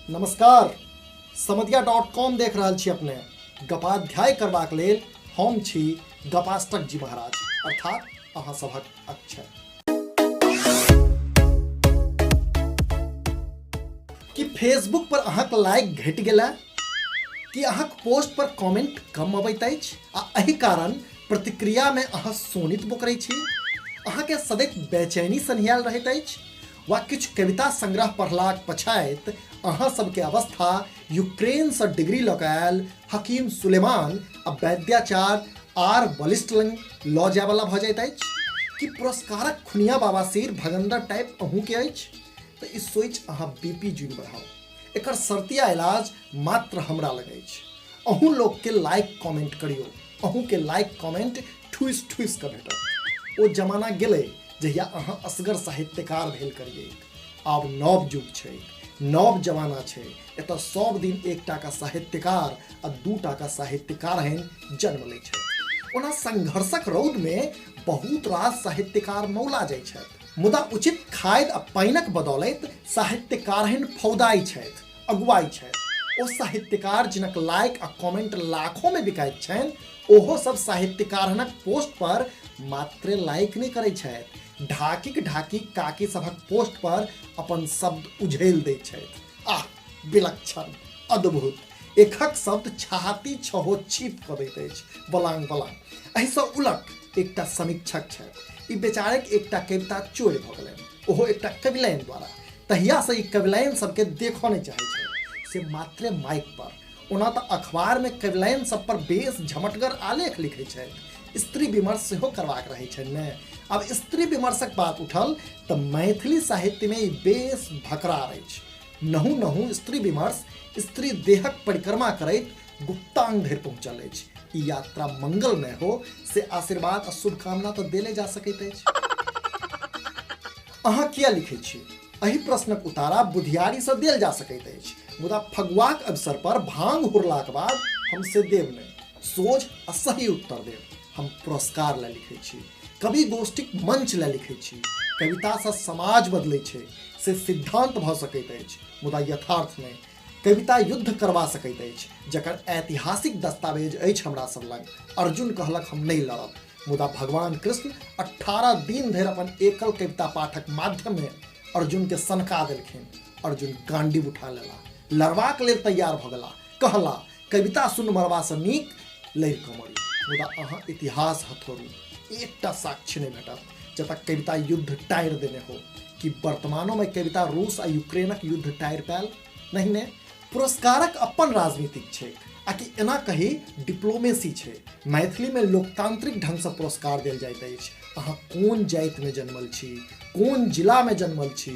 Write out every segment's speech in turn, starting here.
नमस्कार, समदिया dot com देख रहल छी अपने। गपाध्याय करबाक लेल हम छी गपाष्टक जी महाराज, अर्थात अहाँ सभक अक्षय। कि फेसबुक पर अहाँक लाइक घटि गेला? कि अहाँक पोस्ट पर कमेंट कम अबैत अछि आ एहि कारण प्रतिक्रिया में अहाँ शोणित बोकरै छी? अहाँके सदैव बेचैनी सन्हियाल रहैत अछि? वा किछु कविता संग्रह पढ़लाक पछाति अहाँ सबके अवस्था यूक्रेनसँ डिग्री लऽ कऽ आयल हकीम सुलेमान आ वैद्याचार्य आर बलिष्ठ लग लऽ जायवला भऽ जाइत अछि? कि पुरस्कारक खुनिया बाबा सिर भगन्दर टाइप अहूँके अछि? तऽ ई सोचि अहाँ बी पी जुनि बढ़ाउ। एकर शर्तिया इलाज मात्र हमरा लग अछि। अहूँ लोकके लाइक कमेंट करियौ, अहूँके लाइक कमेंट ठुसि ठुसि कऽ भेटत। ओ जमाना गेलै जहिया अहाँ असगर साहित्यकार भेल करियैक। आब नव युग छै, नव जमाना छै। एतऽ सब दिन एक टाका साहित्यकार आ दू टाका साहित्यकारहैन जन्म लै छथि। ओना संघर्षक रौदमे बहुत रास साहित्यकार मौला जाइ छथि, मुदा उचित खाद आ पानिक बदौलति साहित्यकारहैन फौदाइ छथि, अगुआइ छथि। ओ साहित्यकार जिनक लाइक आ कमेंट लाखों में बिकाइत छनि, ओहो सब साहित्यकारहनक पोस्ट पर मात्रे लाइक नहि करै छथि, ढाकीक ढाकी काकी सभक पोस्ट पर अपन शब्द उझेल दैत छथि। आह, विलक्षण, अद्भुत! एकहक शब्द छाती छहो छीप कऽ दैत अछि, बलांग बलांग। एहिसँ उलट एकटा समीक्षक छथि। ई बेचारेक एकटा कविता चोरि भऽ गेलनि, ओहो एकटा कविलाइन द्वारा। तहियासँ ई कविलाइन सबके देखऽ नहि चाहै छथि, से मात्रे माइक पर। ओना तऽ अखबारमे कविलाइन सब पर बेस झमटगर आलेख लिखै छथि, स्त्री विमर्श सेहो करबाक रहै छनि ने। आब स्त्री विमर्शक बात उठल तऽ मैथिली साहित्यमे ई बेस भकरार अछि। नहु नहु स्त्री विमर्श स्त्री देहक परिक्रमा करैत गुप्तांग धरि पहुँचल अछि। ई यात्रा मंगलमय हो से आशीर्वाद आ शुभकामना तऽ देले जा सकैत अछि। अहाँ किया लिखै छी? एहि प्रश्नक उतारा बुधियारीसँ देल जा सकैत अछि, मुदा फगुआक अवसर पर भांग हुरलाक बाद हम से देब नहि। सोझ आ सही उत्तर देब। हम पुरस्कार लए लिखै छी, कवि गोष्ठीक मंच लए लिखै छी। कवितासँ समाज बदलै छै से सिद्धांत भऽ सकैत अछि, मुदा यथार्थ नहि। कविता युद्ध करवा सकैत अछि, जकर ऐतिहासिक दस्तावेज अछि हमरा सब लग। अर्जुन कहलक हम नहि लड़ब, मुदा भगवान कृष्ण 18 दिन धरि अपन एकल कविता पाठक माध्यममे अर्जुनके सनका देलखिन। अर्जुन गांडीव उठा लेला, लड़बाक लेल तैयार भऽ गेला, कहला कविता सुन मरबासँ नीक लड़ि कऽ मरी। मुदा अहाँ इतिहास हथोरू, एकटा साक्ष्य नहि भेटत जतऽ कविता युद्ध टारि देने हो। कि वर्तमानोमे कविता रूस आ यूक्रेनक युद्ध टारि पायल? नहि ने। पुरस्कारक अपन राजनीतिक छैक, आ कि एना कही डिप्लोमेसी छै। मैथिलीमे लोकतांत्रिक ढंगसँ पुरस्कार देल जाइत अछि। अहाँ कोन जातिमे जन्मल छी, कोन जिलामे जन्मल छी,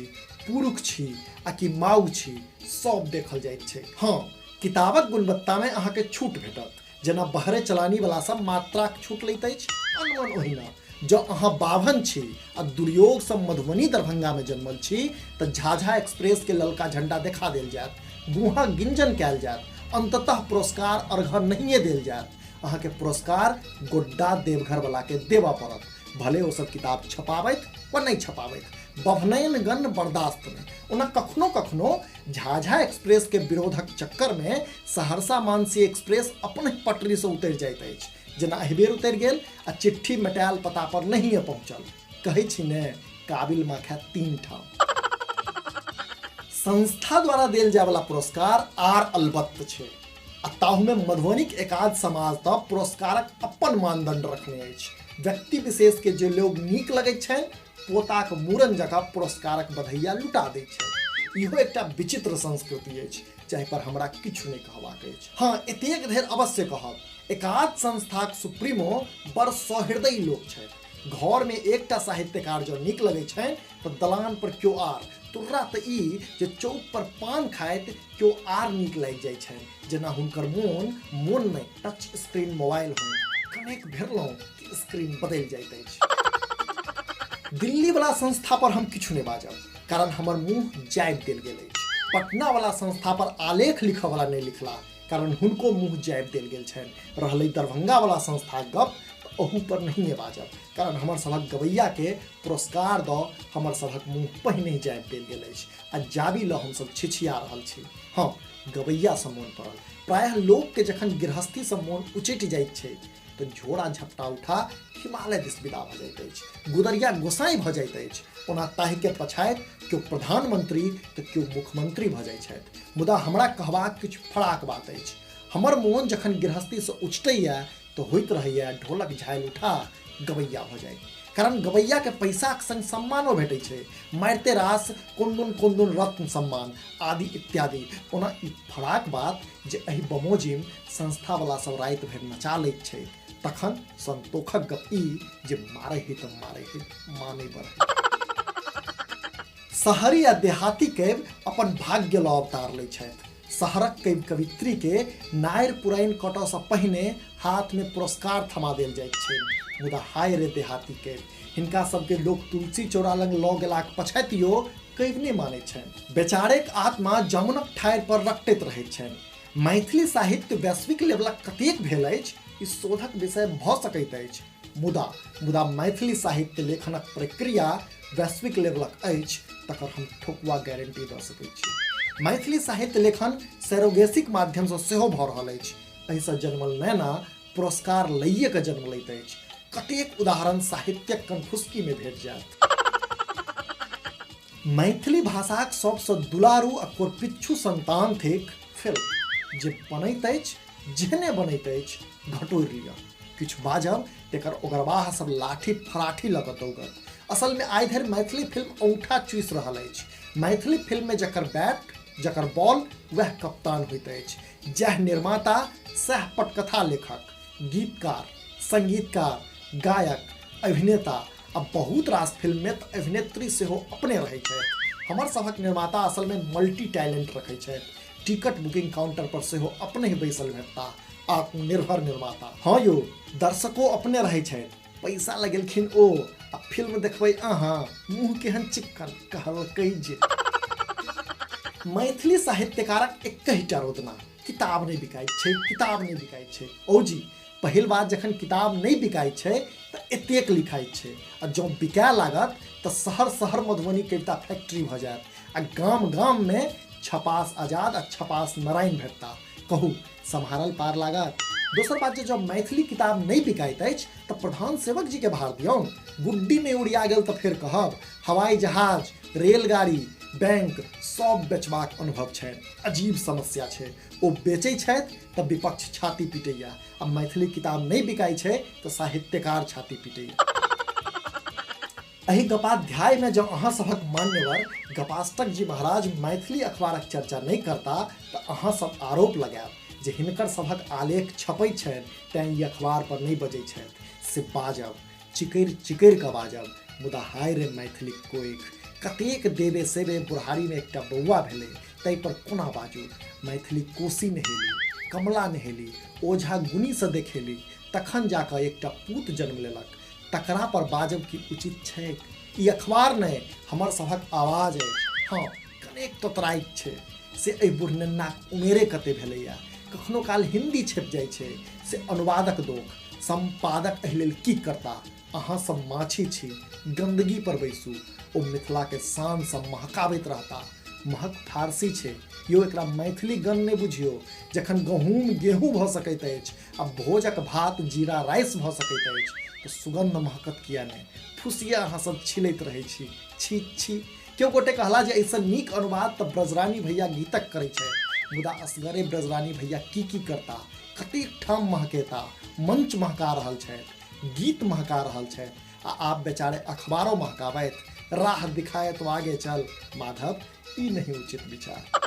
पुरुष छी आ कि माउग छी, सब देखल जाइत छै। हँ, किताबक गुणवत्तामे अहाँके छूट भेटत, जेना बहरे चलानी वाला सब मात्राक छूट लैत अछि, अनमन ओहिना। जँ अहाँ बाभन छी आ दुर्योगसँ मधुबनी दरभंगामे जन्मल छी तऽ झाझा एक्सप्रेसके ललका झंडा देखा देल जायत, गुहा गिंजन कयल जायत, अंततः पुरस्कार अर्घ नहिए देल जायत। अहाँके पुरस्कार गोड्डा देवघर वालाके देबऽ पड़त, भले ओ सब किताब छपाबथि वा नहि छपाबथि। बभनैन गण बर्दाश्त नहि। ओना कखनो कखनो झाझा एक्सप्रेस के विरोधक चक्कर में सहरसा मानसी एक्सप्रेस अपने पटरी से उतरि जाइत अछि, जेना एहि बेर उतरि गेल आ चिट्ठी मेटायल पता पर नहिए पहुंचल। कहै छी ने, काबिल माखा 3 ठाम। संस्था द्वारा देल जायवला पुरस्कार आर अलबत्त छै, आ ताहूमे मधुबनीक एकाध समाज तऽ पुरस्कारक अपन मानदंड रखने अछि। व्यक्ति विशेष के जे लोग नीक लगैत छनि, पोताक मूड़न जकाँ पुरस्कारक बधैया लुटा दैत छथि। इहो एकटा विचित्र संस्कृति अछि जाहि पर हमरा किछु नहि कहबाक अछि। हँ, एतेक धरि अवश्य कहब, एकाध संस्थाक सुप्रीमो बड़ सहृदयी लोक छथि। घरमे एकटा साहित्यकार जँ नीक लगैत छनि तऽ दलान पर केओ आर, तुर्रा तऽ ई जे चौक पर पान खाइत केओ आर नीक लागि जाइ छनि, जेना हुनकर मोन मोन नहि टच स्क्रीन मोबाइल होइन। कनेक भिड़लहुँ कि स्क्रीन बदलि जाइत अछि। दिल्ली वाला संस्था पर हम किछु नहि बाजब, कारण हमर मुँह जाबि देल गेल अछि। पटना वाला संस्था पर आलेख लिखऽ वाला नहि लिखला, कारण हुनको मुँह जाबि देल गेल छनि। रहलै दरभंगा वाला संस्थाक गप, तऽ अहू पर नहिए बाजब, कारण हमर सभक गवैयाके पुरस्कार दऽ हमर सभक मुँह पहिने जाबि देल गेल अछि आ जाबी लऽ हमसभ छिछिया रहल छी। हँ, गवैयासँ मोन पड़ल, प्रायः लोकके जखन गृहस्थीसँ मोन उचटि जाइत छै तऽ झोरा झपटा उठा हिमालय दिस विदा भऽ जाइत अछि, गुदरिया गोसाई भऽ जाइत अछि। ओना ताहिके पछाति केओ प्रधानमंत्री तऽ केओ मुख्यमंत्री भऽ जाइत छथि। मुदा हमरा कहबाक किछु फराक बात अछि। हमर मोन जखन गृहस्थीसँ उचटैए तऽ होइत रहैए ढोलक झालि उठा गवैया भऽ जाइ, कारण गवैयाके पैसाक संग सम्मानो भेटै छै, मारिते रास कोन कोन कोन कोन रत्न सम्मान आदि इत्यादि। ओना ई फराक बात जे एहि बमोजिम संस्थावला सब राति भरि नचा लैत छै, तखन संतोखक गप ई जे मारै है तऽ मारै है, मानै बढ़ै। शहरी आ देहाती कवि अपन भाग्य लऽ अवतार लै छथि। शहरक कवि कवित्री के नारि पुराइन कटऽसँ पहिने हाथमे पुरस्कार थमा देल जाइत छै, मुदा हाय रे देहाती कवि, हिनका सबके लोक तुलसी चौरा लग लऽ गेलाक पछातियो कवि नहि मानैत छनि। बेचारेक आत्मा जामुनक ठाढ़ि पर रटैत रहैत छनि। मैथिली साहित्य वैश्विक लेवलक कतेक भेल अछि ई शोधक विषय भऽ सकैत अछि, मुदा मुदा मैथिली साहित्य लेखनक प्रक्रिया वैश्विक लेवलक अछि तकर हम ठोकुआ गारंटी दऽ सकैत छी। मैथिली साहित्य लेखन सैरोगेसीक माध्यमसँ सेहो भऽ रहल अछि। एहिसँ जन्मल नैना पुरस्कार लैए कऽ जन्म लैत अछि। कतेक उदाहरण साहित्यक कनफुसकीमे भेट जायत। मैथिली भाषाक सबसँ दुलारू आ कोरपिच्छू संतान थिक फिल्म, जे बनैत अछि जेहने बनैत अछि घटोरि लिअ, किछु बाजब तेकर ओगरवाह सब लाठी फराठी लऽ कऽ दौगत। असलमे आइ धरि मैथिली फिल्म औंठा चूसि रहल अछि। मैथिली फिल्ममे जकर बैट जकर बॉल वएह कप्तान होइत अछि, जएह निर्माता सएह पटकथा लेखक, गीतकार, संगीतकार, गायक, अभिनेता आ बहुत रास फिल्ममे तऽ अभिनेत्री सेहो अपने रहै छथि। हमर सभक निर्माता असलमे मल्टी टैलेंट रखै छथि। टिकट बुकिंग काउंटर पर सेहो अपने ही बैसल भेटता, आत्मनिर्भर निर्माता। हाँ यौ, दर्शको अपने रहै छथि, पैसा लगेलखिन ओ आ फिल्म देखबै अहाँ, मुँह केहन चिक्कन कहलकै जे। मैथिली साहित्यकारक एकहिटा रोदना, किताब नहि बिकाइत छै, किताब नहि बिकाइत छै। औ जी, पहिल बात जखन किताब नहि बिकाइत छै तऽ एतेक लिखाइत छै, आ जँ बिकाय लागत तऽ शहर शहर मधुबनी कविता फैक्ट्री भऽ जायत आ गाम गाममे छपास आजाद आ छपास नारायण भेटता। कहू, सम्हारल पार लागत? दोसर बात जे जँ मैथिली किताब नहि बिकाइत अछि तऽ प्रधान सेवक जीके भार दियौन। गुड्डी नहि उड़िया गेल तऽ फेर कहब। हवाई जहाज, रेलगाड़ी, बैंक सब बेचबाक अनुभव छनि। अजीब समस्या छै, ओ बेचै छथि तऽ विपक्ष छाती पीटैया आ मैथिली किताब नहि बिकाइ छै तऽ साहित्यकार छाती पीटैया। एहि गपाध्यायमे जँ अहाँ सभक मान्यवर गपाष्टक जी महाराज मैथिली अखबारक चर्चा नहि करता तऽ अहाँ सब आरोप लगायब जे हिनकर सभक आलेख छपै छनि तैँ ई अखबार पर नहि बजै छथि। से बाजब, चिकरि चिकरि कऽ बाजब, मुदा हाय रे मैथिलीक कोइख, कतेक देबे सेबे बुढ़ारीमे एकटा बौआ भेलै ताहि पर कोना बाजू। मैथिली कोसी नहेली, कमला नहेली, ओझा गुनीसँ देखेली, तखन जा कऽ एकटा पूत जन्म लेलक, तकरा पर बाजब की उचित छैक? ई अखबार नहि, हमर सभक आवाज अछि। हँ, कनेक तोतराइत छै, से एहि बुढ़नेन्नाक उमेरे कते भेलैया। कखनो काल हिन्दी छपि जाइ छै, से अनुवादक दोख, सम्पादक एहि लेल की करता? अहाँ सब माछी छी, गंदगी पर बैसू, ओ मिथिलाके शानसँ महकाबैत रहता। महक फारसी छै यौ, एकरा मैथिली गन नहि बुझियौ। जखन गहूँम गेहूँ भऽ सकैत अछि आ भोजक भात जीरा राइस भऽ सकैत अछि तऽ सुगन्ध महकत किया नहि? फुसिया अहाँ सब छिलैत रहै छी, छी छी। केओ गोटे कहला जे एहिसँ नीक अनुवाद तऽ ब्रजरानी भैया गीतक करै छथि, मुदा असगरे ब्रजरानी भैया की की करता? कतेक ठाम महकेता? मंच महका रहल छथि, गीत महका रहल छथि आ आब बेचारे अखबारो महकाबथि। राह दिखाए तो आगे चल माधव, ई नहीं उचित विचार।